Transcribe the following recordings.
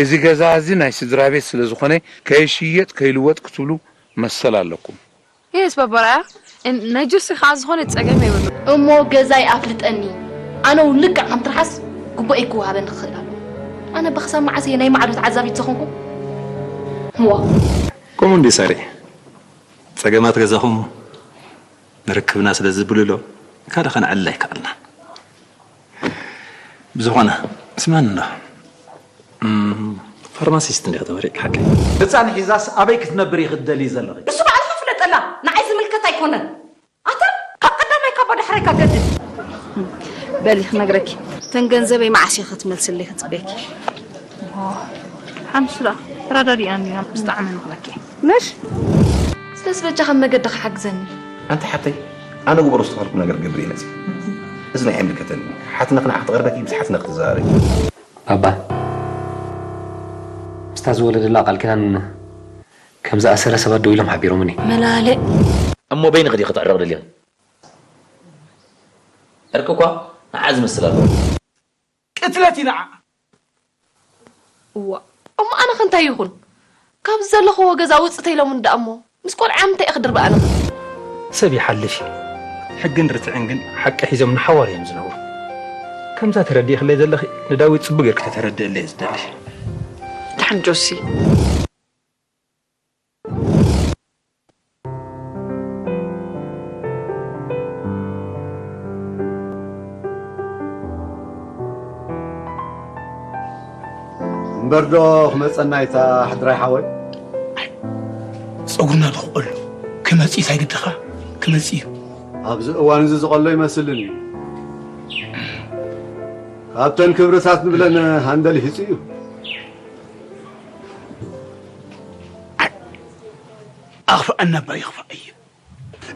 እዚ ገዛ እዚ ናይ ስድራ ቤት ስለ ዝኾነ ከይሽየጥ ከይልወጥ ክትብሉ መሰል ኣለኩም። የስ ባባራያ፣ ናይ ጆሲ ከዓ ዝኾነ ጸገም የብሉ። እሞ ገዛይ ኣፍልጠኒ። ኣነ እውን ልክዕ ከም ትርሓስ ግቡኤይ ክወሃበኒ ክኽእል ኣለዎ። ኣነ ብክሳብ መዓስ እየ ናይ ማዕዶ ተዓዛቢት ዝኾንኩ? ዋ ከምኡ እንዲ ሳሪ፣ ጸገማት ገዛኹም ንርክብና ስለ ዝብልሎ ካልእ ከነዕልል ኣይከኣልናን። ብዝኾነ ስማኒ እንዶ ፋርማሲስት እንዲኻ ተመሪቕካ ሓቀይ? ህፃን ሒዛስ ኣበይ ክትነብር ኢኺ ትደልዪ ዘለኺ? ንሱ ባዕልኻ ፍለጠላ፣ ንዓይ ዝምልከት ኣይኮነን። ኣታ ካብ ቀዳማይ ካባ ዳሕራይካ ገድል። በሊ ክነግረኪ፣ እተን ገንዘበይ መዓስ ኢኺ ክትመልስለይ ክፅበየኪ። ሓምሱ ደኣ ተረዳዲኣና እንዲና ብዝጠዓመ ንኽበኪ። ነሽ ስለዚ በጃኻ መገዲ ክሓግዘኒ። ኣንቲ ሓብተይ ኣነ ግበሮ ዝተባልኩ ነገር ክገብር እየ መፅእ። እዚ ናይ ኣይምልከተኒ። ሓትነኽ ንዓ ክትቐርበኪ ምስ ሓትነኽ ትዘራረቢ። ባባ ምስታ ዝወለደላ ቃል ኪዳን ከም ዝኣሰረ ሰባት ደው ኢሎም ሓቢሮምኒ። መላልእ እሞ በይንኺ ዲኺ ክትዕረቕ ደሊኺ? ዕርቂ እኳ ንዓ ዝመስል ኣለዎ። ቅትለት እዩ ንዓ። እዋ እሞ ኣነ ከ እንታይ ይኹን? ካብዚ ዘለኽዎ ገዛ ውፅእ ተይሎምኒ ደኣ እሞ ምስ ቆልዓ ምንታይ እየ ክድርቢ ኣነ ከ? ሰብ ይሓልፍ እዩ። ሕግን ርትዕን ግን ሓቂ ሒዞም ንሓዋሩ እዮም ዝነብሩ። ከምዛ ተረዲእኽለይ ዘለኺ ንዳዊት ፅቡቅ ጌርኪ ተተረድእለይ እየ ዝደሊ። ድሓን ጆሲ። እምበር ዶ ክመጸና ኢታ ሕድራይ ሓወይ? ጸጉርና ዶ ክቐሉ ክመጽእ ኢታ ግድኻ ክመጽእ እዩ። ኣብዚ እዋን እዚ ዝቐሎ ይመስልን እዩ። ካብተን ክብርታት ንብለን ሃንደል ይህጽ እዩ። ኣኽፍኣና እባ ይኽፋእ እዩ።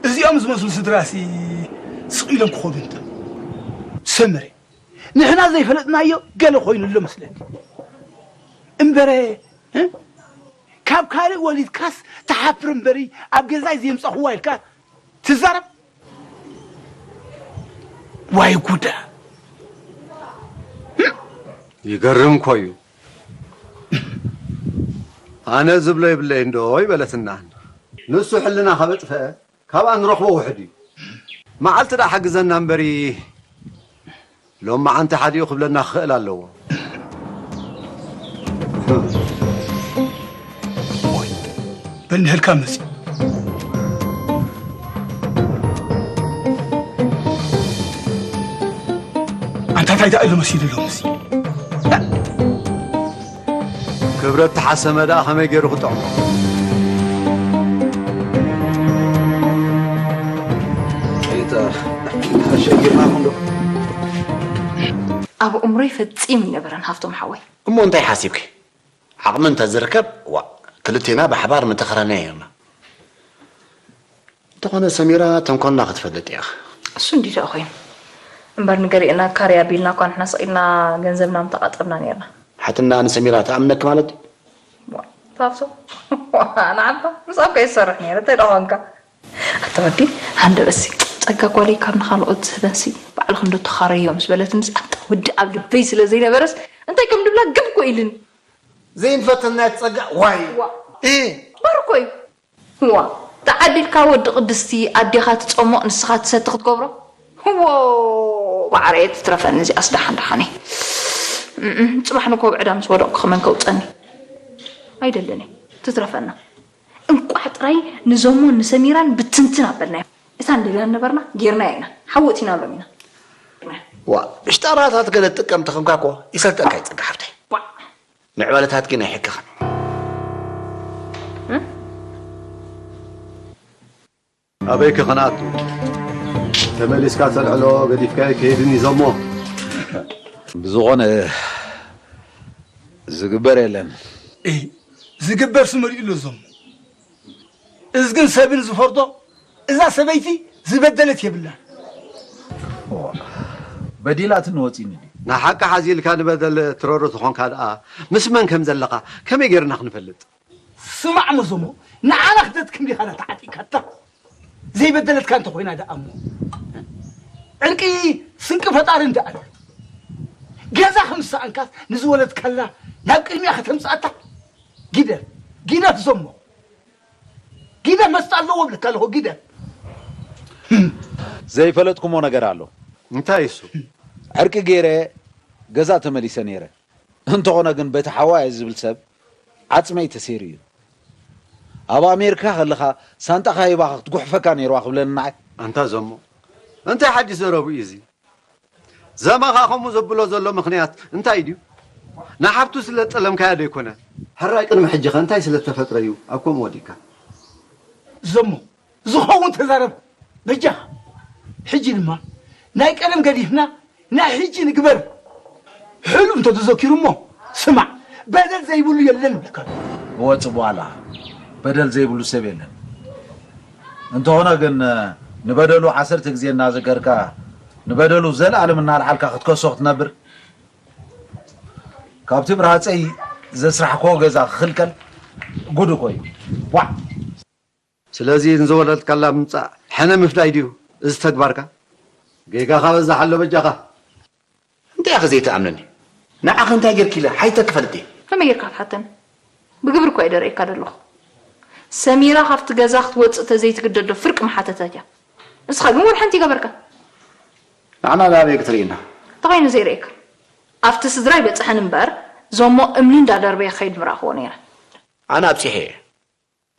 እዚኦም ዝመስሉ ስድራሲ ስቕ ኢሎም ክኸዱ እንተ ሰምረ ንሕና ዘይፈለጥናዮ ገለ ኮይኑ ኣሎ መስለኒ እምበረ እ? ካብ ካልእ ወሊድካስ ትሓፍር እምበሪ ኣብ ገዛይ ዘየምፀኽዋ ኢልካ ትዛረብ ዋይ ጉዳ ይገርም ኮዩ ኣነ ዝብሎ የብለይ እንዶ ይበለትና ንሱ ሕልና ካብ ኣጥፈአ ካብኣ ንረኽቦ ውሕድ እዩ መዓልቲ ደኣ ሓግዘና እምበሪ ሎማዓንቲ ሓዲኡ ክብለና ክኽእል ኣለዎ በል ንህልካ መፂ ኣንታ እንታይ ደኣ ኢሉ መሲሉ ኣሎ መሲ ክብረት ተሓሰመ ደኣ ከመይ ገይሩ ክጥዕሞ? ሸጊርናኹም ዶ? ኣብ እምሮይ ፈጺሙ ይነበረን ሃፍቶም ሓወይ። እሞ እንታይ ሓሲብኪ? ዓቕሚ እንተዝርከብ ዋእ ክልቴና ብሓባር ምተኸረና ኔርና። እንተኾነ ሰሚራ ተንኮልና ክትፈልጥ ኢኻ። እሱ እንዲዩ ደኣ ኮይኑ። እምበር ንገሊእና ካርያ ኣቢልና እኳ ንሕና ስቕ ኢልና ገንዘብና ምተቓጠብና ኔርና። ሓትንኣ ንሰሚራ ትኣምነኪ ማለት ድዩ? ዋእ ፋፍሶ ንዓባ ምሳኻ እየ ዝሰርሕ ኔረ እንታይ ደኣ ኾንካ? ኣታ ወዲ ሃንደበትሲ ጸጋ ጓለይ ካብ ንኻልኦት ዝህበንሲ ባዕልኺ እንዶ ተኻረይዮ ምስ በለትንስ ኣታ ወዲ ኣብ ልበይ ስለ ዘይነበረስ እንታይ ከም ድብላ ግብ እኮ ኢልኒ። ዘይንፈተናያ ጸጋ ዋይ። እህ። ባር እኮ እዩ። ዋ ተዓዲልካ ወዲ ቅድስቲ ኣዴኻ ትጸሞቕ ንስኻ ትሰቲ ክትገብሮ ዎ ማዓረየ ትትረፈኒ እዚኣስ ደሓን ደሓን እየ እም፣ ጽባሕ ንግሆ ብዕዳ ምስ ወደቕኩ ከመን ከውጸኒ ኣይደልን እየ ትትረፈና እንቋዕ ጥራይ ንዞሞን ንሰሚራን ብትንትን ኣበልናዮ እታ ንደልያ ነበርና ጌርናያ ኢና ሓዊ እቲናሎም ኢና ዋ ሽጣራታት ገለ ትጥቀም ተኾንካ እኮ ይሰልጠካ ይጸጋ ሓፍተይ ምዕባለታት ግን ኣይሕክኽን። ኣበይ ከ ክንኣቱ? ተመሊስካ ተልዕሎ ገዲፍካዮ ከይድን እዩ ዘሞ። ብዝኾነ ዝግበር የለን። እይ ዝግበር ስመሪኡ ኣሎ ዘሞ። እዚ ግን ሰብን ዝፈርዶ እዛ ሰበይቲ ዝበደለት የብላን። በዲላትኒ ወፂኒ ድዩ? ንሓቂ ሓዚልካ ንበደል ትረሩ ተኾንካ ደኣ ምስ መን ከም ዘለኻ ከመይ ጌርና ክንፈልጥ? ስማዕ መዞሞ ንዓና ክተድክም ዲኻ ዳ ተዓጢካታ ዘይበደለትካ እንተኾይና ደኣ እሞ ዕርቂ ስንቂ ፈጣሪ እንዳ ኣለ ገዛ ከም ዝሰኣንካስ ንዝወለድካላ ናብ ቅድሚያ ከተምፅኣታ ግደፍ፣ ግደፍ ዘሞ፣ ግደፍ መስጣ ኣለዎ ብልካ ኣለኹ፣ ግደፍ። ዘይፈለጥኩሞ ነገር ኣሎ። እንታይ እሱ? ዕርቂ ገይረ ገዛ ተመሊሰ ነይረ። እንተኾነ ግን በቲ ሓዋየ ዝብል ሰብ ዓጽመይ ተሰይሩ እዩ። ኣብ ኣሜሪካ ከለኻ ሳንጣኻ ሂባኻ ክትጉሕፈካ ነይርዋ ክብለኒ ንዓይ። ኣንታ ዘሞ፣ እንታይ ሓድሽ ዘረቡ እዩ እዚ? ዘመኻ ከምኡ ዘብሎ ዘሎ ምኽንያት እንታይ ድዩ? ንሓፍቱ ስለ ጠለምካያ ዶ ኣይኮነ? ሕራይ ቅድሚ ሕጂ ኸ እንታይ ስለ ተፈጥረ እዩ ኣብ ከምኡ ወዲቅካ? ዘሞ ዝኸውን ተዛረብ በጃኻ። ሕጂ ድማ ናይ ቀደም ገዲፍና ናይ ሕጂ ንግበር። ሕሉፍ እንተተዘኪሩ እሞ ስማዕ፣ በደል ዘይብሉ የለን እብለካ። እወ ጽቡቕ ኣለኻ፣ በደል ዘይብሉ ሰብ የለን። እንተኾነ ግን ንበደሉ ዓሰርተ ግዜ እናዘከርካ ንበደሉ ዘለኣለም እናልዓልካ ክትከሶ ክትነብር ካብቲ ብርሃፀይ ዘስራሕክዎ ገዛ ክኽልከል ጉድ እኮ እዩ። ዋዕ! ስለዚ ንዝወለድካላ ምምፃእ ሕነ ምፍዳይ ድዩ እዚ ተግባርካ? ጌጋኻ በዛሕ ኣሎ በጃኻ። እንታይ ኢኺ ዘይትኣምነኒ? ንዓኺ እንታይ ጌርኪ ኢለ ሓይተ ክፈልጥ እየ። ከመይ ጌርካ ክትሓተኒ? ብግብሪ እኮ እየ ደርእየካ ዘለኹ። ሰሚራ ካብቲ ገዛ ክትወፅእ ተዘይትግደድ ዶ ፍርቂ ምሓተተት እያ። ንስኻ ግን ወላ ሓንቲ ኣይገበርካን። ንዓና ናበይ ክትርእየና? እንታይ ኮይኑ ዘይርእየካ? ኣብቲ ስድራ ኣይበፅሐን እምበር ዞሞ እምኒ እንዳደርበየ ክኸይድ ምረኣኽዎ ነይረ። ኣነ ኣብፂሐ እየ።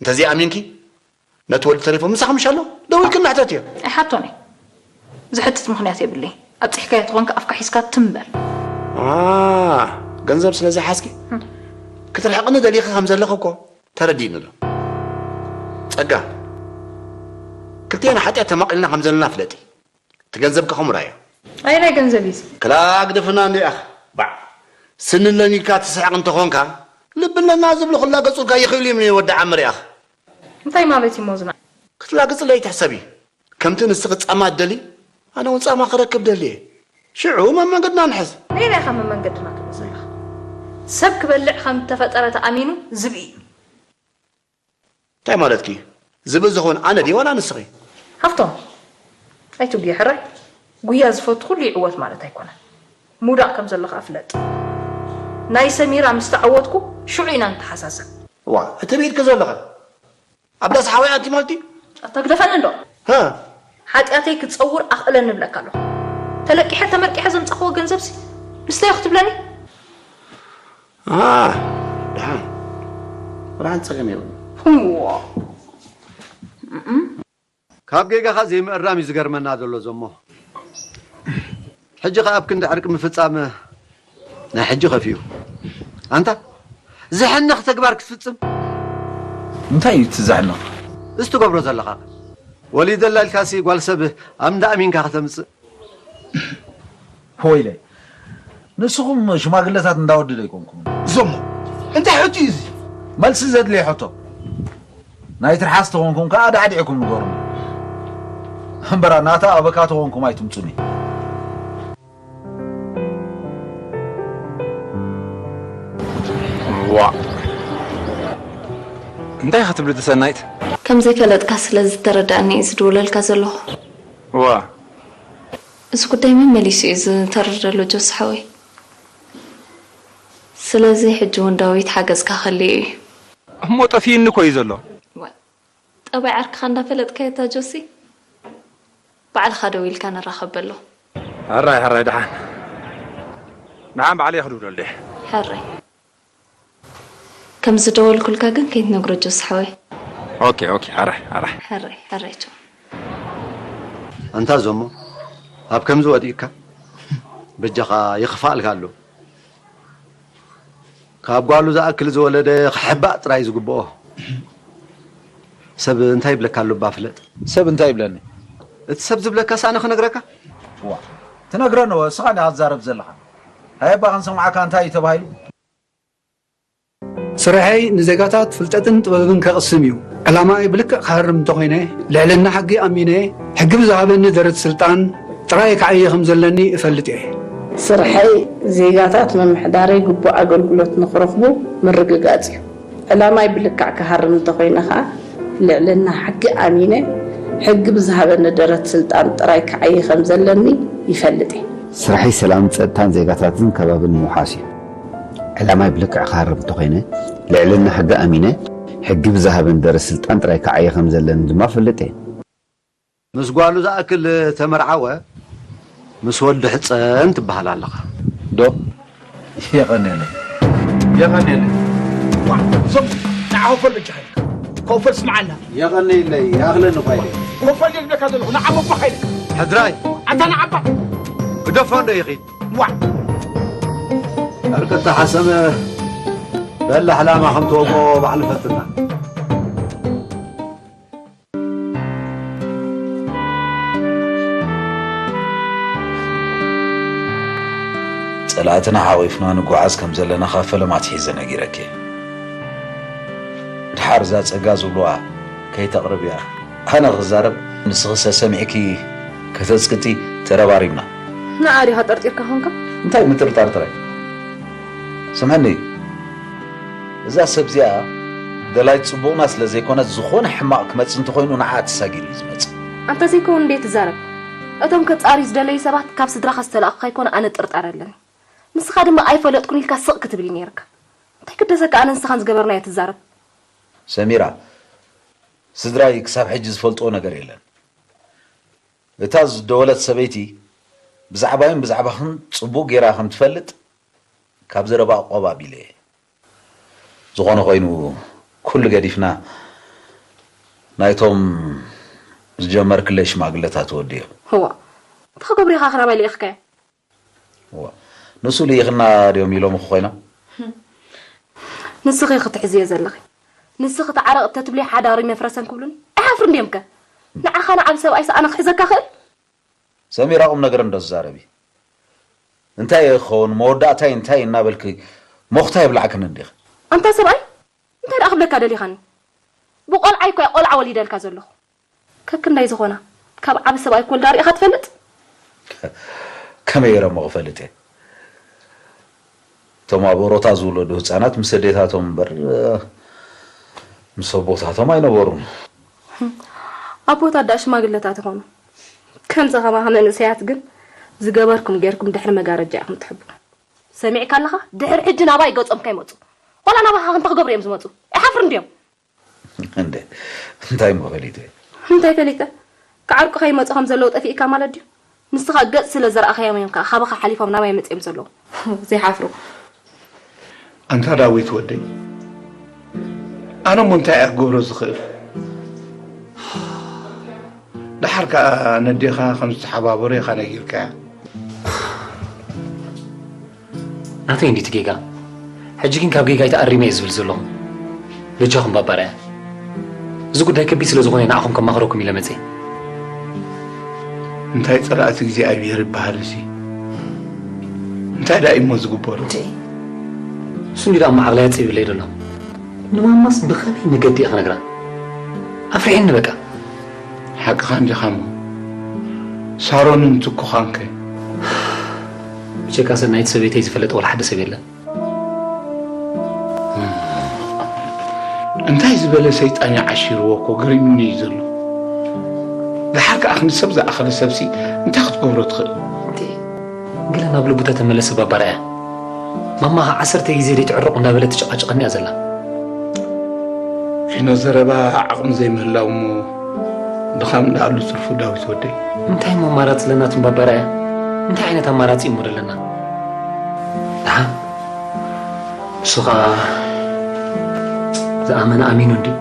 እንተዘይኣሚንኪ ነቲ ወዲ ተሪፎ ምሳኺ ምሽ ኣሎ ደው ኢልክና ሕተትዮ። ኣይሓቶን እየ። ዝሕትት ምኽንያት የብለይን። ኣብፂሕካዮ ተኾንካ ኣፍካ ሒዝካ ትም በል። ኣህ፣ ገንዘብ ስለ ዝሓዝኪ ክትርሕቕኒ ደሊኺ ከም ዘለኺ እኮ ተረዲእኒ ኣሎ። ፀጋ፣ ክልቴና ሓጢኣት ተማቒልና ከም ዘለና ፍለጢ። እቲ ገንዘብ ከ ኹምራ እዮ። ኣየናይ ገንዘብ እዩ እዚ? ክላ ግደፍና እንዶ ኢኻ። ባዕ። ስኒ ለኒካ ትስሕቕ እንተኾንካ ልቢ ኣለና ዝብሉ ክላገጹልካ ይኽእሉ እዮም ወዲ ዓምር ኢኻ። እንታይ ማለት እዩ ሞዝና? ክትላግጽለይ ኣይትሕሰቢ። ከምቲ ንስኺ ጻማ ትደሊ ኣነ እውን ጻማ ክረክብ ደሊ እየ። ሽዑ መመንገድና ንሕዝ። ነየናይ ኢኻ መመንገድና ትብል ዘለኻ? ሰብ ክበልዕ ከም እተፈጠረ ተኣሚኑ ዝብኢ እዩ። እንታይ ማለትኪ? ዝብኢ ዝኸውን ኣነ ድየ ዋላ ንስኺ? ሃፍቶም ኣይትጉየ ሕራይ። ጉያ ዝፈቱ ኩሉ ይዕወት ማለት ኣይኮነን። ምውዳቕ ከም ዘሎ ከኣ ፍለጥ። ናይ ሰሚራ ምስ ተዓወትኩ ሽዑ ኢና ንተሓሳሰብ። እዋ እቲ ብኢድኪ ዘሎ ኸ? ኣብ ዳስ ሓወይ ኣንቲ ማለትኪ? ኣታ ግደፈኒ እንዶ። ሃ? ሓጢኣተይ ክጸውር ኣኽእለኒ እብለካ ኣለኹ። ተለቂሐ ተመርቂሐ ዘምጻኽዎ ገንዘብሲ ንስተዮ ክትብለኒ? ኣህ ደሓን ደሓን ጸገም የብሉን። እዋ ካብ ጌጋኻ ዘይምእራም እዩ ዝገርመና ዘሎ ዘሞ። ሕጂ ኸኣ ኣብ ክንዲ ዕርቂ ምፍጻም ናይ ሕጂ ከፊኡ። ኣንታ ዘሕንኽ ተግባር ክትፍጽም እንታይ እዩ እቲ ዘሕንኽ? እዚ ትገብሮ ዘለኻ ወሊደላ ኢልካሲ ጓል ሰብ ኣብ እንዳ ኣሚንካ ከተምጽእ ወይለይ ንስኹም ሽማግለታት እንዳወዲ ዶ ኣይኮንኩምን? እዞሞ እንታይ ሕቶ እዩ እዚ? መልሲ ዘድልየ ሕቶ ናይ ትርሓስ ተኾንኩም ከዓ ዳዕዲዕኩም ንገሩኒ እምበራ ናታ ኣበካ ተኾንኩም ኣይትምፁኒ። ዋእ እንታይ ኢኺ ትብሊ እቲ ሰናይት? ከም ዘይፈለጥካ ስለ ዝተረደኣኒ እየ ዝድውለልካ ዘለኹ። እዋ። እዚ ጉዳይ መመሊሱ እዩ ዝተረደሎ ጆሲ ሓወይ። ስለዚ ሕጂ እውን ዳዊት ሓገዝካ ክህልዮ እዩ። እሞ ጠፊኡኒ እኮ እዩ ዘሎ። ዋእ ጠባይ ዓርክኻ እንዳፈለጥካዮ እታ ጆሲ ባዕልኻ ደዊልካ ንራኸብ በሎ። ሕራይ ሕራይ ደሓን ደሓን ባዕለይ ክድውለሉ እየ። ሕራይ ከም ዝደወልኩልካ ግን ከይትነግሮ ጆስ ሓወይ። ኦኬ ኦኬ ሕራይ ሕራይ። ሕራይ ሕራይ ቻው። ኣንታ ዞሞ ኣብ ከምዚ ወዲቅካ በጃኻ ይኽፋእልካ ኣሎ። ካብ ጓሉ ዝኣክል ዝወለደ ክሕባእ ጥራይ ዝግብኦ። ሰብ እንታይ ይብለካ ኣሎ እባ ፍለጥ። ሰብ እንታይ ይብለኒ? እቲ ሰብ ዝብለካ ሳነ ክነግረካ። ዋ ትነግረኒ ወ እስኻ ዲኻ ትዛረብ ዘለኻ? ሃየባ ክንሰምዓካ እንታይ እዩ ተባሂሉ? ስርሐይ ንዜጋታት ፍልጠትን ጥበብን ከቕስም እዩ። ዕላማይ ብልክዕ ክሃርም እንተኾይነ፣ ልዕልና ሕጊ ኣሚነ፣ ሕጊ ብዝሃበኒ ደረት ስልጣን ጥራይ ክዓዪ ከም ዘለኒ እፈልጥ እየ። ስርሐይ ዜጋታት ምምሕዳረይ ግቡእ ኣገልግሎት ንኽረኽቡ ምርግጋጽ እዩ። ዕላማይ ብልክዕ ክሃርም እንተኾይነ ኸኣ፣ ልዕልና ሕጊ ኣሚነ፣ ሕጊ ብዝሃበኒ ደረት ስልጣን ጥራይ ክዓዪ ከም ዘለኒ ይፈልጥ እየ። ስርሐይ ሰላምን ጸጥታን ዜጋታትን ከባብን ምውሓስ እዩ። ዕላማይ ብልክዕ ክሃርም እንተኾይነ፣ ልዕልና ሕጊ ኣሚነ፣ ሕጊ ብዝሃበን ደረት ስልጣን ጥራይ ክዓየ ከም ዘለኒ ድማ እፈልጥ እየ። ምስ ጓሉ ዝኣክል ተመርዓወ፣ ምስ ወዲ ሕጸን ትበሃል ኣለኻ። ዶ? የቐንየለይ። የቐንየለይ። ዋ፣ ዞም፣ ንዓ ኮፈል በጃኻ ኢልካ። ኮፈል ስምዓና። የቐንየለይ፣ ይኣኽለኒ እኳ ኢለ። ኮፈል እየ ዝብለካ ዘለኹ፣ ንዓ መባኻ ኢለ። ሕድራይ። ኣታ ንዓባ። ግደፎ እንዶ ይኺድ። ዋ። ዕርቂ እተሓሰመ በላሕ ላማ ከም ትወቅኦ ባዕሉ ፈትና። ጸላእትና ሓቒፍና ንጓዓዝ ከም ዘለና ካብ ፈለማ ኣትሒዘ ነጊረኪ። ድሓር እዛ ጸጋ ዝብልዋ ከይተቕርብያ። ኣነ ክዛረብ፣ ንስኺ ሰሰሚዕኪ ከተጽቅጢ ተረባሪብና። ንዓ ዲኻ ጠርጢርካ ኾንካ? እንታይ ምጥርጣር ጥራይ? ስምዐኒ፣ እዛ ሰብ እዚኣ ደላይት ጽቡቕና ስለ ዘይኮነት፣ ዝኾነ ሕማቕ ክመጽእ እንተኾይኑ ንዓ ተሳጊሩ እዩ ዝመጽእ። ኣንተ ዘይከውን እንዴ ትዛረብ? እቶም ከጻርዩ ዝደለዩ ሰባት ካብ ስድራኻ ዝተላእኹ ከይኮነ ኣነ ጥርጣረ ኣለኒ። ንስኻ ድማ ኣይፈለጥኩን ኢልካ ስቕ ክትብል እዩ ነይርካ። እንታይ ክደሰካ ኣነ ንስኻን ዝገበርናዮ ትዛረብ? ሰሚራ፣ ስድራይ ክሳብ ሕጂ ዝፈልጥዎ ነገር የለን። እታ ዝደወለት ሰበይቲ ብዛዕባይን ብዛዕባኽን ጽቡቕ ጌራ ከም ትፈልጥ ካብ ዘረባ ቆብ ኣቢለ እየ። ዝኾነ ኮይኑ፣ ኩሉ ገዲፍና ናይቶም ዝጀመርክለይ ሽማግለታት ወድዮ። እዋ፣ እንታይ ክገብሩ ኢኻ ክናባይ ልኢኽካዮ? እዋ፣ ንሱ ልኢኽና ድዮም ኢሎምኺ ኮይኖም? ንስኺ ክትሕዝዮ ዘለኺ። ንስኺ ተዓረቕ ተትብልዮ ሓዳሩ ይመፍረሰን ክብሉኒ? ኣይሓፍርን ድዮም ከ? ንዓኻ ንዓቢ ሰብኣይስ ኣነ ክሕዘካ ክእል? ሰሚራ፣ ቁም ነገር እንዶ ትዛረቢ። እንታይ እየ ክኸውን፣ መወዳእታይ እንታይ እናበልኪ ሞኽታ የብላዕክን እንዲኺ። ኣንታ ሰብኣይ፣ እንታይ ደኣ ክብለካ ደሊኻኒ? ብቆልዓይ እኮ እየ ቆልዓ ወሊደልካ ዘለኹ። ከክንዳይ ዝኾና፣ ካብ ዓቢ ሰብኣይ ክወልዳ ርኢኻ ትፈልጥ? ከመይ ገይረ እሞ ክፈልጥ እየ? እቶም ኣብ ኦሮታ ዝውለዱ ህጻናት ምስ ኣዴታቶም እምበር፣ ምስ ኣቦታቶም ኣይነበሩን። ኣቦታት ደኣ ሽማግለታት ይኾኑ። ከምዚ ከማኻ መንእሰያት ግን ዝገበርኩም ጌርኩም ድሕሪ መጋረጃ ኢኹም ትሕብኡ። ሰሚዕካ ኣለኻ? ድሕሪ ሕጂ ናባይ ገጾም ከይመጹ። ዋላ ናባኻ ክንታይ ክገብሩ እዮም ዝመጹ? ኣይሓፍርን ድዮም? እንዴ፣ እንታይ እሞ ፈሊጠ? እንታይ ፈሊጠ? ክዓርቁ ከይመጹ ከም ዘለዉ ጠፊእካ ማለት ድዩ? ንስኻ ገጽ ስለ ዘርኣኻዮም እዮም ከኣ ካባኻ ሓሊፎም ናባይ መጺኦም ዘለዉ። ዘይሓፍሩ። ኣንታ ዳዊት ወደይ፣ ኣነ እሞ እንታይ እየ ክገብሮ ዝኽእል? ደሓር ከኣ ነዴኻ ከም ዝተሓባበሩ ኢኻ ነጊርካያ። ናተይ እንዲቲ ጌጋ። ሕጂ ግን ካብ ጌጋይ ተኣሪመ እየ ዝብል ዘለኹ። በጃኹም ባባርያ። እዚ ጉዳይ ከቢድ ስለ ዝኾነ ንዓኹም ከማኽረኩም ኢለ መጽየ። እንታይ ጸላእቲ እግዚኣብሔር ይበሃል እዚ? እንታይ ደኣ እዩ እሞ ዝግበሩ? እንተ እሱ እንዲ ደኣ እሞ ዓቕለይ ኣጽቢብለይ ደሎ። ንማማስ ብኸመይ መገዲ እየ ክነግራ? ኣፍሪሕኒ በቃ። ሓቅኻ እንዲኻ እሞ። ሳሮንን ትኩኻንከ? ብጀካ ሰናይት ሰበይተይ ዝፈለጠ ወላ ሓደ ሰብ የለን። እንታይ ዝበለ ሰይጣን እዩ ዓሺርዎ እኮ ገሪሙኒ እዩ ዘሎ። ደሓር ከኣ ክንዲ ሰብ ዝኣኸለ ሰብሲ እንታይ ክትገብሮ ትኽእል? እንዴ፣ ገለ ናብ ልቡ ተተመለሰ ባባርኣያ። ማማ ዓሰርተ ግዜ ዘይትዕረቑ እናበለት ትጨቃጨቀኒ እያ ዘላ። ፊኖ ዘረባ ዓቕሚ ዘይምህላው እሞ ድኻም እንዳኣሉ ትርፉ ዳዊት ወደይ። እንታይ እሞ ኣማራጺ ኣለናትም ባባርኣያ? እንታይ ዓይነት ኣማራጺ እሞ ደለና? ደሓን ንሱ ኸኣ ዝኣመነ ኣሚኑ እንድዩ።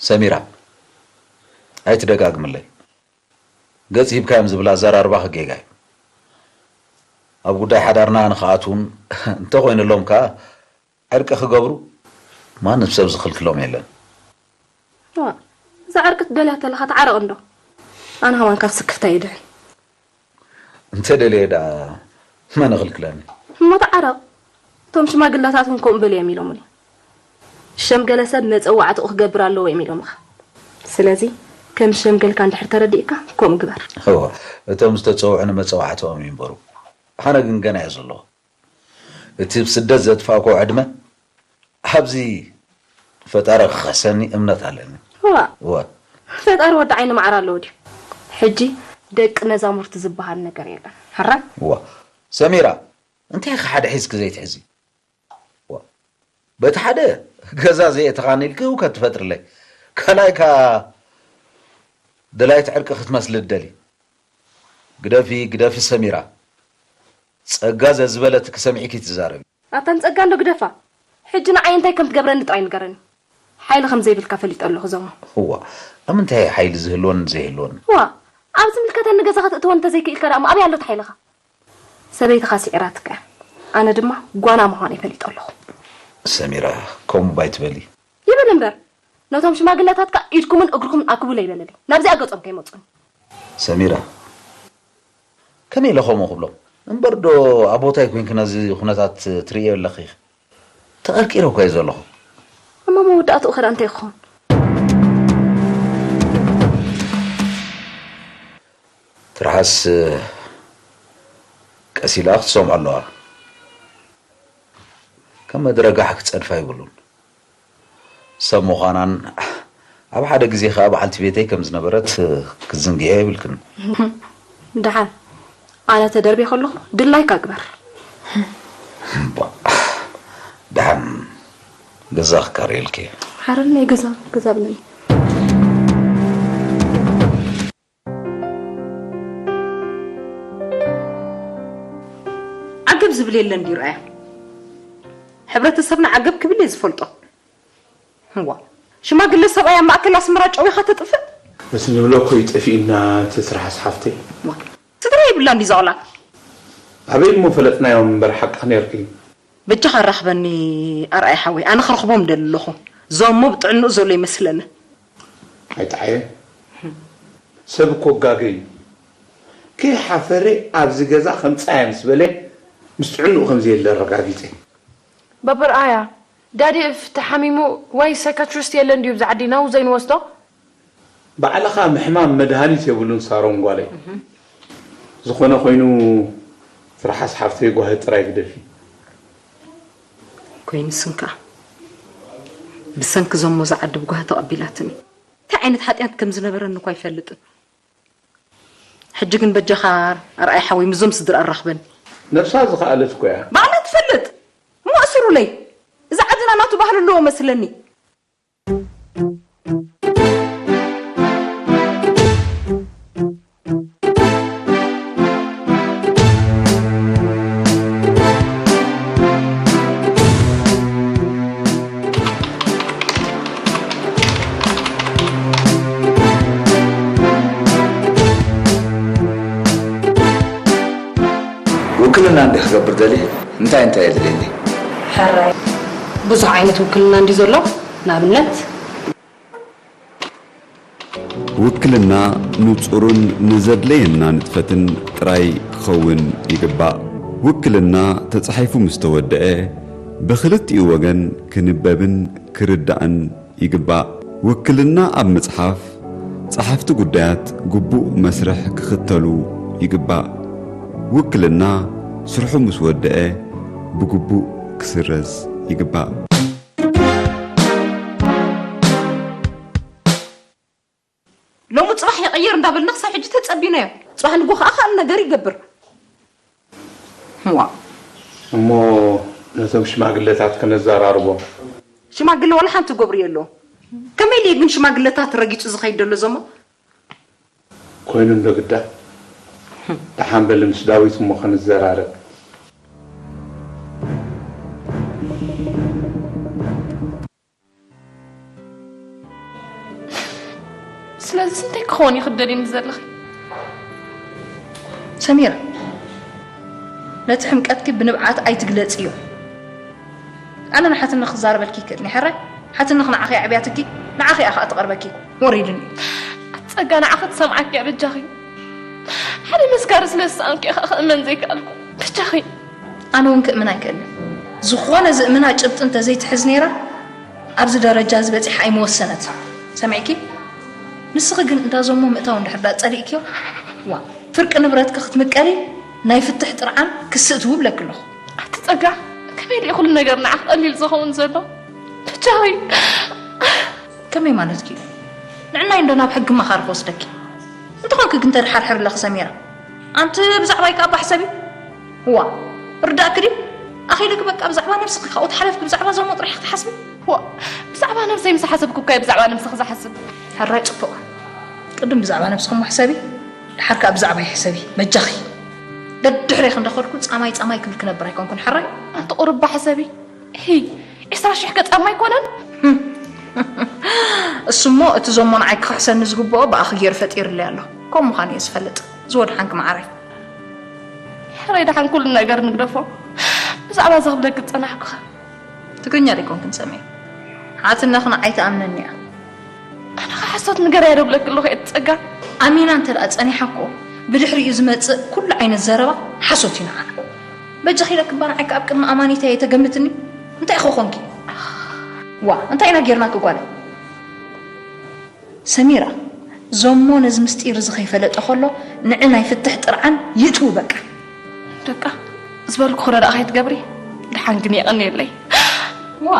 ሰሚራ፣ ኣይትደጋግምለይ። ገጽ ሂብካዮም ዝብል ኣዘራርባኺ ጌጋ እዩ። ኣብ ጉዳይ ሓዳርና ንኽኣትዉን እንተኾይኑሎም ከኣ ዕርቂ ክገብሩ ማንም ሰብ ዝኽልክሎም የለን። እዋ፣ እዛ ዕርቂ ትደልያ ተለኻ ተዓረቕ እንዶ። ኣነ ከማን ካብ ስክፍታ ይድሕን። እንተ ደልየ ደኣ መን ይኽልክለኒ? እሞ ተዓረቕ። እቶም ሽማግለታት እውን ከምኡ በልዮም ኢሎምኒ። ዝሸምገለ ሰብ መጸዋዕትኡ ክገብር ኣለዎ እዮም ኢሎምኻ። ስለዚ ከም ዝሸምገልካ እንድሕር ተረዲእካ ከምኡ ግበር። እዋ፣ እቶም ዝተጸውዑ ንመጸዋዕትኦም ይንበሩ። ኣነ ግን ገና እየ ዘለኹ። እቲ ብስደት ዘጥፋእኩ ዕድመ ኣብዚ ፈጣሪ ክኸሰኒ እምነት ኣለኒ። እዋ። እወ። ፈጣሪ ወዲ ዓይኒ ማዕረ ኣለዎ ድዩ? ሕጂ ደቂ መዛሙርቲ ዝበሃል ነገር የለን። ሕራይ? ዋ፣ ሰሚራ፣ እንታይ ኢኺ ሓደ ሒዝኪ ዘይትሕዚ? ዋ፣ በቲ ሓደ ገዛ ዘየእተኻኒ ኢልኪ ህውከት ትፈጥርለይ። ካልኣይ ከኣ ደላይት ዕርቂ ክትመስሊ ትደሊ። ግደፊ፣ ግደፊ ሰሚራ። ጸጋ ዘዝበለትኪ ሰሚዕኪ ትዛረቢ። ኣታ ንጸጋ እንዶ ግደፋ። ሕጂ ንዓይ እንታይ ከም ትገብረኒ ጥራይ ንገረኒ። ሓይሊ ከም ዘይብልካ ፈሊጠ ኣለኹ ዘሞ። እዋ፣ ኣብ ምንታይ ሓይሊ ዝህልወን ዘይህልወን? ዋ፣ ኣብ ዝምልከተኒ ገዛ ከተእትወን እንተዘይክኢልካ ደኣ እሞ ኣበይ ኣሎ እቲ ሓይልኻ? ሰበይትኻ ስዒራትካ እያ። ኣነ ድማ ጓና ምዃነይ ፈሊጠ ኣለኹ። ሰሚራ፣ ከምኡ ባይትበሊ። ይበል እምበር፣ ነቶም ሽማግለታትካ ኢድኩምን እግርኩምን ኣክቡለይ በለለይ። ናብዚኣ ገጾም ከይመጹኒ። ሰሚራ፣ ከመይ ኢለ ከምኡ ክብሎም? እምበር ዶ ኣብ ቦታይ ኮይንኪ ነዚ ኩነታት ትርእዮ ኣለኺ? ተቐርቂረ እኮ እየ ዘለኹ። እሞ መወዳእትኡ ኸ እንታይ ክኸውን? ትርሓስ ቀስ ኢላ ክትሰምዖ ኣለዋ። ከም መድረጋሕ ክጸድፋ ይብሉን። ሰብ ምዃናን ኣብ ሓደ ግዜ ኸኣ በዓልቲ ቤተይ ከም ዝነበረት ክትዝንግዕዮ የብልክን። ደሓን ኣነ ተደርብየ ከለኹ ድላይካ ግበር። እባ፣ ደሓን ገዛ ክካረየልኪ እየ። ሓረን ናይ ገዛ፣ ገዛ ብለኒ። ዓገብ ዝብል የለን ድዩ ረኣያ? ሕብረተሰብና ዓገብ ክብል እየ ዝፈልጦ። እዋ፣ ሽማግለ ሰብኣይ ኣብ ማእከል ኣስመራ ጨዊኻ ተጥፍእ? በቲ ንብሎ እኮ እዩ ጠፊኡና እቲ ስራሕ ኣስሓፍተይ። ዋ፣ ስድራ የብላን ድዩ እዛ ቆልዓ? ኣበይ እሞ ፈለጥናዮም እምበር ሓቅኺ ነይርኪ። በጃኻ ኣራኽበኒ ኣርኣይ ሓወይ፣ ኣነ ክረኽቦም ደሊ ኣለኹ። ዞሞ ብጥዕንኡ ዘሎ ይመስለኒ። ኣይጠዓየ። ሰብ እኮ ጋገ እዩ። ከይሓፈረ ኣብዚ ገዛ ከምጽኣየ ምስ በለ ምስ ጥዕንኡ ከም ዘየለ ኣረጋጊጸ። ባባ ኣርኣያ፣ ዳዲ እፍ ተሓሚሙ ወይ ሳይካትሪስት የለን ድዩ ብዛ ዓዲ ናብኡ ዘይንወስዶ? ባዕልኻ ምሕማም መድሃኒት የብሉን ሳሮን ጓለይ። ዝኾነ ኮይኑ ትርሓስ ሓፍተይ ጓሂ ጥራይ ግደፊ። ኮይኑ ስንካ ብሰንኪ ዞሞ እዛ ዓዲ ብጓሂ ተቐቢላትኒ። እንታይ ዓይነት ሓጢኣት ከም ዝነበረኒ እኳ ኣይፈልጥን። ሕጂ ግን በጃኻ ኣርኣይ ሓወይ ምስዞም ስድራ ኣራኽበኒ። ነብሳ ዝኸኣለት እኮ እያ። ባዕላ ትፈልጥ እሞ ኣስሩለይ። እዛ ዓድና ናቱ ባህሊ ኣለዎ መስለኒ። ውክልና እንዲ ክገብር ደልየ እንታይ እንታይ የድልየኒ? ሕራይ ብዙሕ ዓይነት ውክልና እንዲ ዘሎ ንኣብነት ውክልና ንጹርን ንዘድለየና ንጥፈትን ጥራይ ክኸውን ይግባእ። ውክልና ተጻሒፉ ምስ ተወደአ፣ ብኽልቲኡ ወገን ክንበብን ክርዳእን ይግባእ። ውክልና ኣብ ምጽሓፍ፣ ጸሓፍቲ ጉዳያት ግቡእ መስርሕ ክኽተሉ ይግባእ። ውክልና ስርሑ ምስ ወደአ፣ ብግቡእ ክስረዝ ይግባእ። ሎሚ ፅባሕ ይቕየር እንዳበልና ክሳብ ሕጂ ተፀቢናዮ። ፅባሕ ንጎ ከዓ ካልእ ነገር ይገብር። ዋ እሞ ነቶም ሽማግለታት ከነዘራርቦም። ሽማግለ ዋላ ሓንቲ ገብሩ የለዎ። ከመይ ኢሉ ግን ሽማግለታት ረጊፁ ዝኸይድ ዘሎ ዘሞ? ኮይኑ እንዶ ግዳ ደሓን በሊ ምስ ዳዊት እሞ ከንዘራረብ። ስለዚ እንታይ ክኸውን እዩ ክትደልይኒ ዘለኺ? ሰሚራ፣ ነቲ ሕምቀትኪ ብንብዓት ኣይትግለጽዮ። ኣነ ንሓትኒ ክዛረበልኪ ይክእል ሕራይ ሓትንኺ ንዓኺ ኣዕብያትኪ ንዓኺ እያ ከኣ ትቐርበኪ። ወሪድኒ። ኣቲ ጸጋ ንዓኺ ትሰምዓኪ እያ በጃኺ። ሓደ መስካሪ ስለ ዝሰኣንኩ እየ ከኣ ክእመን ዘይከኣልኩ። በጃኺ። ኣነ እውን ክእምን ኣይክእልን። ዝኾነ ዝእምና ጭብጢ እንተዘይትሕዝ ነይራ ኣብዚ ደረጃ እዚ በጺሓ ኣይምወሰነትን። ሰሚዕኪ? ንስኺ ግን እንዳ ዞሞ ምእታው እንድሕር ደኣ ጸሊእክዮ፣ ዋእ፣ ፍርቂ ንብረትኪ ክትምቀሊ ናይ ፍትሕ ጥርዓን ክስእ ትህቡ እብለኪ ኣለኹ። ኣቲ ጸጋ፣ ከመይ ድዩ ኩሉ ነገር ንዓኺ ቀሊል ዝኸውን ዘሎ? ብቻኺ። ከመይ ማለትኪ እዩ? ንዕናይ እንዶ ናብ ሕጊ መኻሪ ክወስደኪ። እንተኾንኪ ግን ተድሓርሕር ኣለኺ ሰሚራ። ኣንቲ ብዛዕባይ ከኣ ባሕሰቢ። እዋ፣ ርዳእኪ ድዩ? ኣኺልኪ በቃ ብዛዕባ ነብስኺ ካብኡ ተሓለፍኪ ብዛዕባ ዞሞ ጥራሕ ክትሓስቢ። ዋ፣ ብዛዕባ ነብሰይ ምስ ሓሰብኩ እኮ እየ ብዛዕባ ነብስኺ ዝሓስብ። ሕራይ ጽቡቕ። ቅድም ብዛዕባ ነብስኺ እሞ ሕሰቢ፣ ድሓር ከኣ ብዛዕባይ ሕሰቢ። በጃኺ። ደድሕሬኺ እንዳኸድኩ ጻማይ ጻማይኪ ክብል ክነብር ኣይኮንኩን። ሕራይ? ኣንቲ ቁሩብ እባ ሕሰቢ። ሂ፣ ዕስራ ሽሕ ገጻማ ኣይኮነን? እሱሞ እቲ ዞሞ ንዓይ ክኽሕሰኒ ዝግብኦ ብኣኺ ገይሩ ፈጢሩለይ ኣሎ። ከም ምዃኑ እየ ዝፈልጥ። ዝወድሓንኪ መዓረይ። ሕራይ ደሓን ኩሉ ነገር ንግደፎ። ብዛዕባ እዚ ክብለኪ ዝጸናሕኩኸ? ትግርኛ ዶ ኣይኮንክን ሰሚራ? ሓትነኺ ንዓይ ትኣምነኒ እያ። ኣነ ኸ ሓሶት ንገርያ ዶ ብለኪ ኣለኹ እየ ትጸጋ? ኣሚና እንተ ደኣ ጸኒሓ እኮ ብድሕሪኡ ዝመጽእ ኩሉ ዓይነት ዘረባ ሓሶት እዩ ንዓና። በጃኺ ኢለኪ እባ ንዓይ ከኣ ኣብ ቅድሚ ኣማኒተይ ኣይተገምትኒ። እንታይ ኢኺ ኾንኪ? ዋ፣ እንታይ ኢና ጌርናኪ ጓለይ? ሰሚራ፣ ዞሞ ነዚ ምስጢር እዚ ከይፈለጠ ከሎ ንዒ ናይ ፍትሕ ጥርዓን ይእትዉ በቃ። ደቃ፣ ዝበልኩ ክረ ደኣ ከይትገብሪ። ደሓን ግን የቐንየለይ። ዋ፣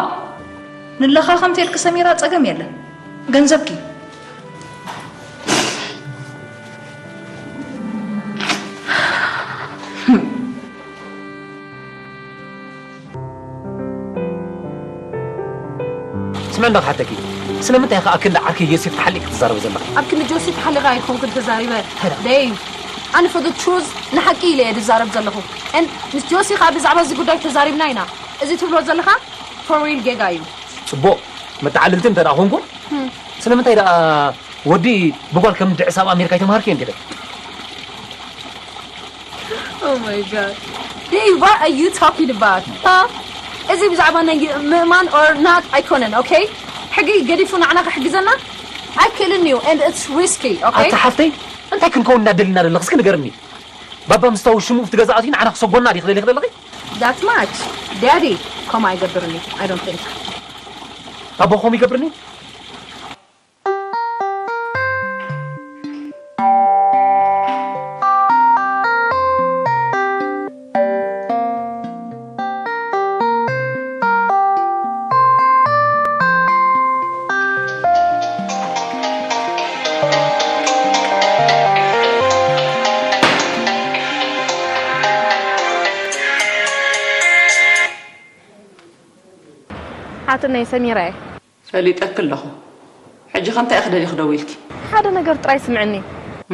ንለኻኸም ተልኪ ሰሚራ ጸገም የለን። ገንዘብኪ። ስምዕ እንዳ ክሓተኪ፣ ስለምንታይ ኢኻ ኣብ ክንዲ ዓርከይ ዮሴፍ ተሓሊቕ ክትዛረብ ዘለኻ? ኣብ ክንዲ ጆሲ ተሓሊቐ ኣይኮንኩን ተዛሪበ። ሄላ። ዴቭ፣ ኣነ for the truth ንሓቂ ኢለ እየ ዝዛረብ ዘለኹ። And ምስ ጆሲ ኸኣ ብዛዕባ እዚ ጉዳይ ተዛሪብና ኢና። እዚ ትብሎ ዘለኻ for real ጌጋ እዩ። ጽቡቕ፣ መተዓልልቲ እንተ ደኣ ኾንኩ፣ ስለምንታይ ደኣ ወዲ ብጓል ከም ድዕስ ኣብ ኣሜሪካ ኣይተምሃርክዮን ገለ? Oh my God. Dave, what are you talking about? Huh? እዚ ብዛዕባ ናይ ምእማን or not ኣይኮነን፣ okay? ሕጊ ገዲፉ ንዓና ክሕግዘና ኣይክእልን እዩ and it's risky, okay? ኣታ ሓፍተይ፣ እንታይ ክንከውን እናደልና ዘለኽ እስኪ ንገርኒ። ባባ ምስታዊ ሽሙ ኣብቲ ገዛ ኣትዩ ንዓና ክሰጎና ድዩ ክደሊ ክደለኺ? That much? ዳዲ ከምኡ ኣይገብርን እዩ፣ I don't think. ባባ ከምኡ ይገብርኒ? ሓትነይ ሰሚራ እየ። ፈሊጠኪ ኣለኹ። ሕጂ ከ እንታይ ኢኺ ደሊኺ ደዊልኪ? ሓደ ነገር ጥራይ ስምዕኒ።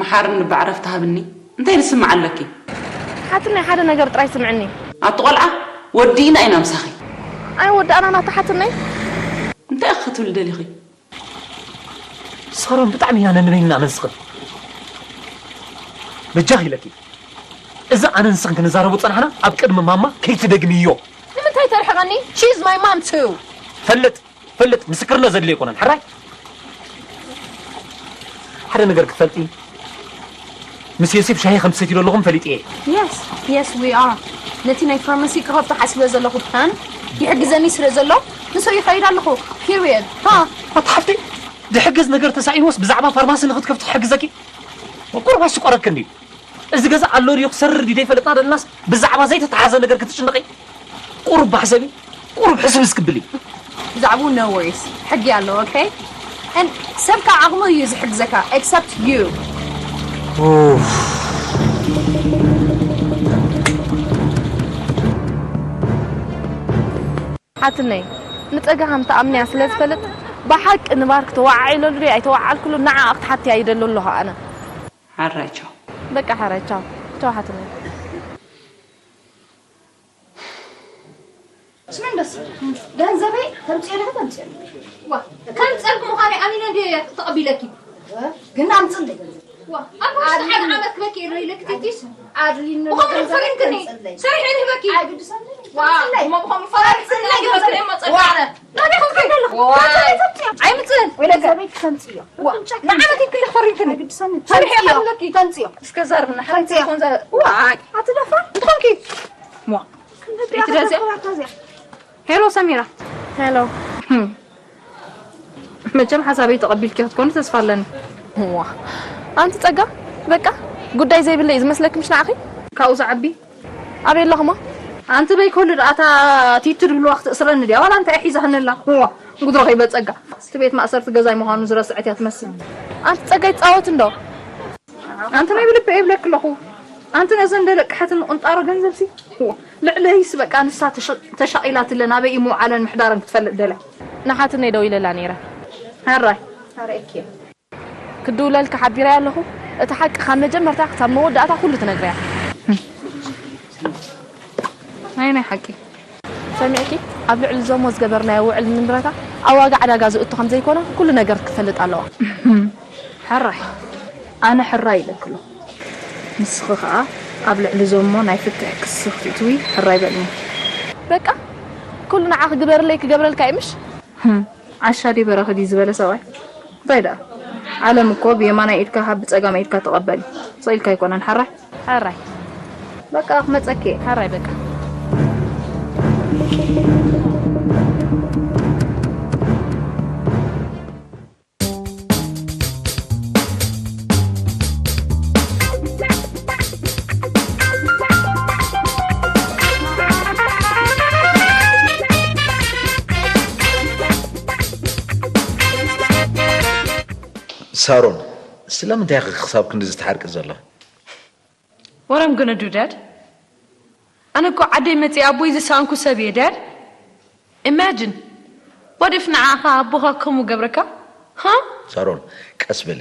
መሓርኒ እባ ዕረፍቲ ሃብኒ። እንታይ ዝስምዓ ኣለኪ? ሓትነይ ሓደ ነገር ጥራይ ስምዕኒ። ኣቲ ቆልዓ ወዲእና ኢና ምሳኺ። ኣይወዳእናን ኣቲ ሓትነይ። እንታይ ኢኺ ክትብሊ ደሊኺ? ሳሮን ብጣዕሚ ኢና ነንበይንና ኣነ ንስኽን። በጃኺ ኢለኪ። እዚ ኣነ ንስኽን ክንዛረቦ ጸናሕና ኣብ ቅድሚ ማማ ከይትደግምዮ። ንምንታይ ተርሕቐኒ? She is my mom too. ፈልጥ ፈልጥ ምስክርነት ዘድልዮ ኣይኮነን። ሕራይ ሓደ ነገር ክትፈልጢ ምስ ዮሴፍ ሻሂ ከም ትሰትዩ ዘለኹም ፈሊጥ እየ። Yes, yes, we are. ነቲ ናይ ፋርማሲ ክኸፍቶ ሓሲበ ዘለኹ ፕላን ይሕግዘኒ ስለ ዘሎ ንሱ ይኸይድ ኣለኹ። Period. ሃ? ኣታ ሓፍተይ ድሕግዝ ነገር ተሳኢንዎስ ብዛዕባ ፋርማሲ ንኽትከፍቲ ክሕግዘኪ? ቁሩብ ኣይስቆረክን ድዩ? እዚ ገዛ ኣሎ ድዩ ክሰርር ድዩ ዘይፈልጥና ዘለናስ ብዛዕባ ዘይተተሓዘ ነገር ክትጭነቂ? ቁሩብ ባሕሰቢ፣ ቁሩብ ሕስብ እስክብሊ። ብዛዕባኡ no worries፣ ሕጊ ኣሎ። Okay? And ሰብ ካብ ዓቕሙ እዩ ዝሕግዘካ፣ except you። ኡፍ። ሓትነይ፣ ንጸጋ ከም ትኣምንያ ስለ ዝፈልጥ፣ ብሓቂ ንባር ክተወዓዒለሉ ድዩ ኣይተወዓዓልክሉ ንዓኣ ክትሓትያ ይደሊ ኣለኹ ኣነ። ሓራይ ቻው። በቃ ሓራይ ቻው። ቻው ሓትነይ። ስመንደስ፣ ገንዘበይ ተምጽኦ ዲኺ ተምጽኦ? ዋ፣ ከምጽአልኪ ምዃነይ ኣሚነ እንድየ ተቐቢለኪ። ግን ኣምጽእለይ ገንዘብ። ዋ፣ ኣብ ውሽጢ ሓደ ዓመት ክበኪ ኢለ ኢለኪ ቲቲስ። ኣድልይኒ ብኸምኡ ገንዘብ ፈሪምክኒ። ተምጽእለይ። ሰሪሐ ዝህበኪ። ኣይግድሰኒ። ዋ፣ ተምጽእለይ። እሞ ብኸምኡ ፈሪምክኒ ተምጽእለይ ገንዘብ። ይበክል እሞ ዋ፣ ጸጋነ። ናበይ ኸይደ ኣለኹ? ዋ። ተምጽእለይ ተምጽኦ። ኣይምጽእን። ወይ ገንዘበይ ክተምጽእዮ። ዋ፣ ንዓመት ኢልክኒ ፈሪምክኒ። ኣይግድሰኒ። ሰሪሐ ተምጽእዮ። ዝሃበኪ። ተምጽእዮ። እስከ ዛርብና። ሓንቲ ተምጽእዮ። ትኾን ዘ-፣ ዋ፣ ኣይ። ኣቲ ደፋር። እንትኾንኪ? ዋ። ክንደይ ሪኢቲ ደዚኣ? ኣኽብራታ እዚኣ። ሄሎ ሰሚራ። ሄሎ። ህም። መቸም ሓሳበይ ተቐቢልኪ ክትኮኒ ተስፋ ኣለኒ። ዋ። ኣንቲ ጸጋ፣ በቃ ጉዳይ ዘይብለይ ዝመስለኪ ምሽ ንዓኺ? ካብኡ ዝዓቢ? ኣበይ ኣለኹማ? ኣንቲ በይ ኩሉ ደኣ እታ ቲቱ ድብልዋ ክትእስረኒ ድያ? ዋላ እንታይ ሒዛኽኒ ኣላ? ዋ። ጉድሮ ከይበጸጋ። እቲ ቤት ማእሰርቲ ገዛይ ምዃኑ ዝረስዐት እያ ትመስል። ኣንቲ ጸጋ ይጻወት እንዶ? ኣንቲ ናይ ብልቢ እብለኪ ኣለኹ። ኣንቲ ነዘን ደለቅሓትን ቁንጣሮ ገንዘብሲ ልዕለይስ በቃ ንሳ ተሻቂላትለን ኣበይ እዩ ምውዓለን ምሕዳረን ክትፈልጥ ደልያ። ንሓትነይ ደው ኢለላ ነይረ። ሕራይ ኣረእኪ። ክድውለልካ ሓቢረያ ኣለኹ። እቲ ሓቂ ካብ መጀመርታ ክሳብ መወዳእታ ኩሉ ትነግርያ። ናይ ናይ ሓቂ። ሰሚዕኪ? ኣብ ልዕሊ ዞሞ ዝገበርናዮ ውዕል ንብረታ ኣብ ዋጋ ዕዳጋ ዝእቱ ከም ዘይኮነ ኩሉ ነገር ክትፈልጥ ኣለዋ። ሕራይ ኣነ ሕራይ ኢለኪ ኣለኹ። ንስኺ ከኣ ኣብ ልዕሊ ዞሞ ናይ ፍትሕ ክሲ ክትእትዊ ሕራይ በልኒ። በቃ ኩሉ ንዓኺ ግበርለይ ክገብረልካ እዩ ምሽ? ዓሻ ድዩ በራኺ ድዩ ዝበለ ሰብኣይ? እንታይ ደኣ? ዓለም እኮ ብየማናይ ኢድካ ሃብ ብጸጋማይ ኢድካ ተቐበል። ስቕ ኢልካ ኣይኮነን ሓራይ? ሓራይ። በቃ ክመጸኪ እየ። ሓራይ በቃ። ሳሮን ስለምንታይ ኢኺ ክሳብ ክንድዚ ትሓርቂ ዘለኺ? What I'm gonna do, Dad? ኣነ እኮ ዓደይ መጺአ ኣቦይ ዝሰኣንኩ ሰብ እየ፣ Dad። Imagine. What if ንዓኻ ኣቦኻ ከምኡ ገብረካ? Huh? ሳሮን ቀስ በሊ።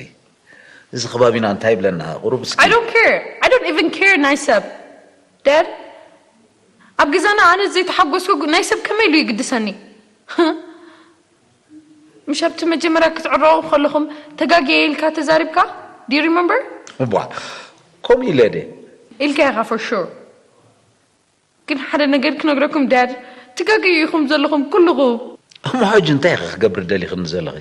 እዚ ከባቢና እንታይ ይብለና? ቁሩብ እስኪ I don't care. I don't even care ናይ ሰብ። Dad፣ ኣብ ገዛና ኣነ ዘይተሓጎስኩ ናይ ሰብ ከመይ ኢሉ ይግድሰኒ? Huh? ምሽ ኣብቲ መጀመርያ ክትዕረቑ ከለኹም ተጋግየ ኢልካ ተዛሪብካ? Do you remember? እባ ከምኡ ኢለ ድየ? ኢልካ ኢኻ for sure። ግን ሓደ ነገር ክነግረኩም Dad፣ ትጋግዩ ኢኹም ዘለኹም ኩልኹም። እሞ ሕጂ እንታይ ኢኺ ክገብር ደሊኽኒ ዘለኺ?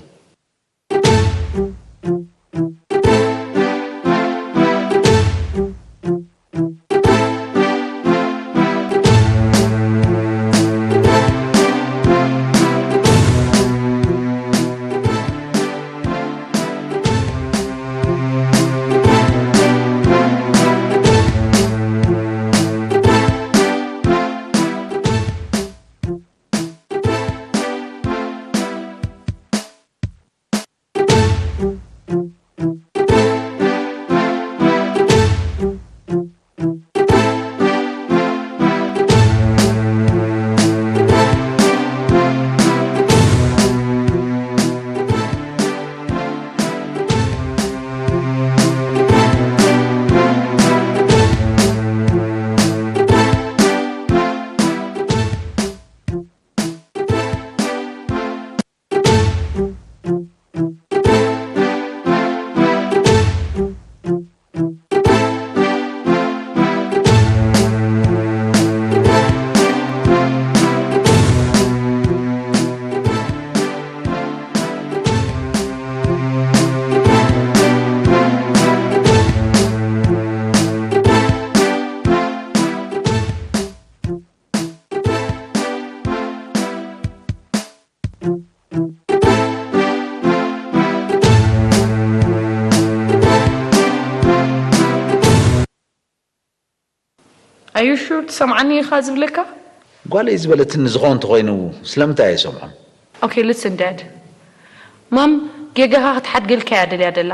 Are you sure ትሰምዓኒ ኢኻ ዝብለካ? ጓለይ ዝበለትኒ ዝኾን እንተኾይኑ ስለምንታይ ኣይሰምዖን? Okay, listen, Dad. ማም ጌጋኻ ክትሓድገልካ እያ ደልያ ደላ።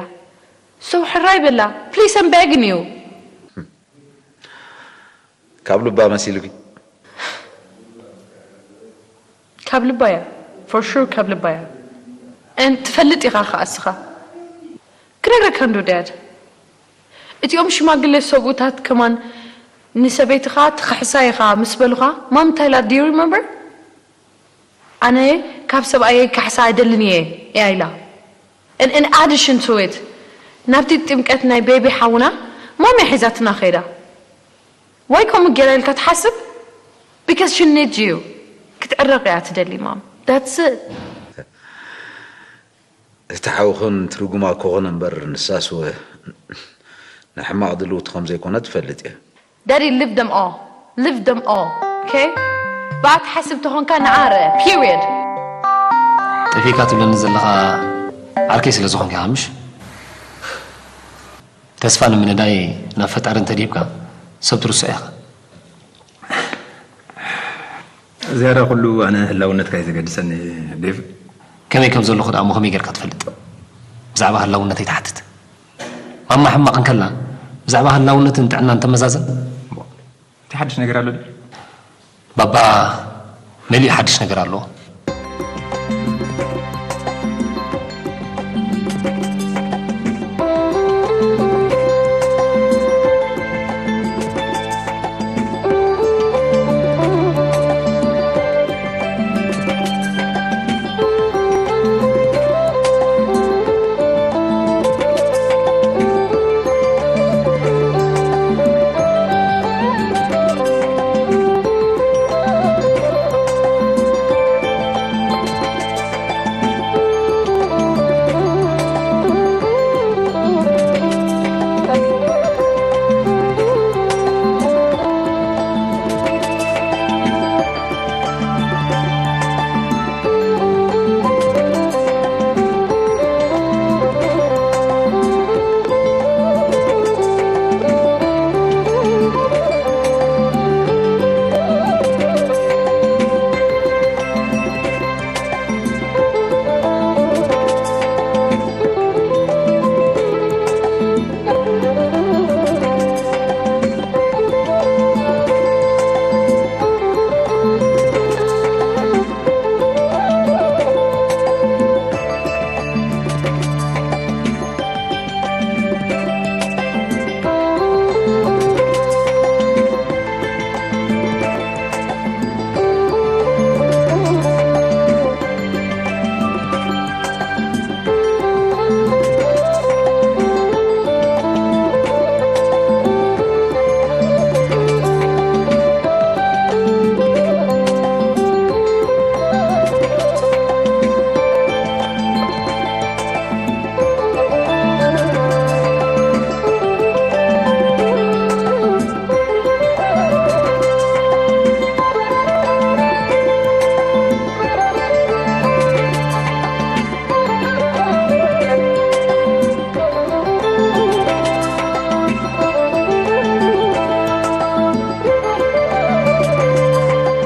So ሕራይ በላ። Please, I'm begging you. ካብ ልባ መሲሉኪ? ካብ ልባ እያ። For sure ካብ ልባ እያ። And ትፈልጥ ኢኻ ኸኣ እስኻ። ክነግረካ እንዶ Dad፣ እቲኦም ሽማግለ ሰብኡታት ከማን ንሰበይትኻ ትኽሕሳ ኢኻ ምስ በሉኻ ማም እንታይ ኢላ do you remember? ኣነ ካብ ሰብኣየይ ክሕሳ ኣይደልን እየ እያ ኢላ። And in addition to it ናብቲ ጥምቀት ናይ ቤቢ ሓውና ማም እያ ሒዛትና ከይዳ። Why ከምኡ ገይራ ኢልካ ትሓስብ? Because she needs you. ክትዕረቕ እያ ትደሊ ማም። That's it. እቲ ሓውኽን ትርጉማ ኮኾነ እምበር ንሳስ ወ ንሕማቕ ድልውቲ ከም ዘይኮነ ትፈልጥ እየ። Daddy, leave them all. Leave them all. Okay? ብኣ ትሓስብ ተኾንካ ንዓ ርአ። Period. ጠፊእካ ትብለኒ ዘለኻ ዓርከይ ስለ ዝኾንካ ኢኻ ምሽ? ተስፋ ንምንዳይ ናብ ፈጣሪ እንተድሂብካ ሰብ ትርስዖ ኢኻ። ዝያዳ ኩሉ ኣነ ህላውነትካ እዩ ዘገድሰኒ ዴቭ። ከመይ ከም ዘለኹ ደኣ እሞ ከመይ ጌርካ ትፈልጥ? ብዛዕባ ህላውነተይ ትሓትት? ማማ ሕማቕ እንከላ ብዛዕባ ህላውነትን ጥዕናን ተመዛዘን። እቲ ሓድሽ ነገር ኣሎ ድዩ? ባባ መሊኡ ሓድሽ ነገር ኣለዎ።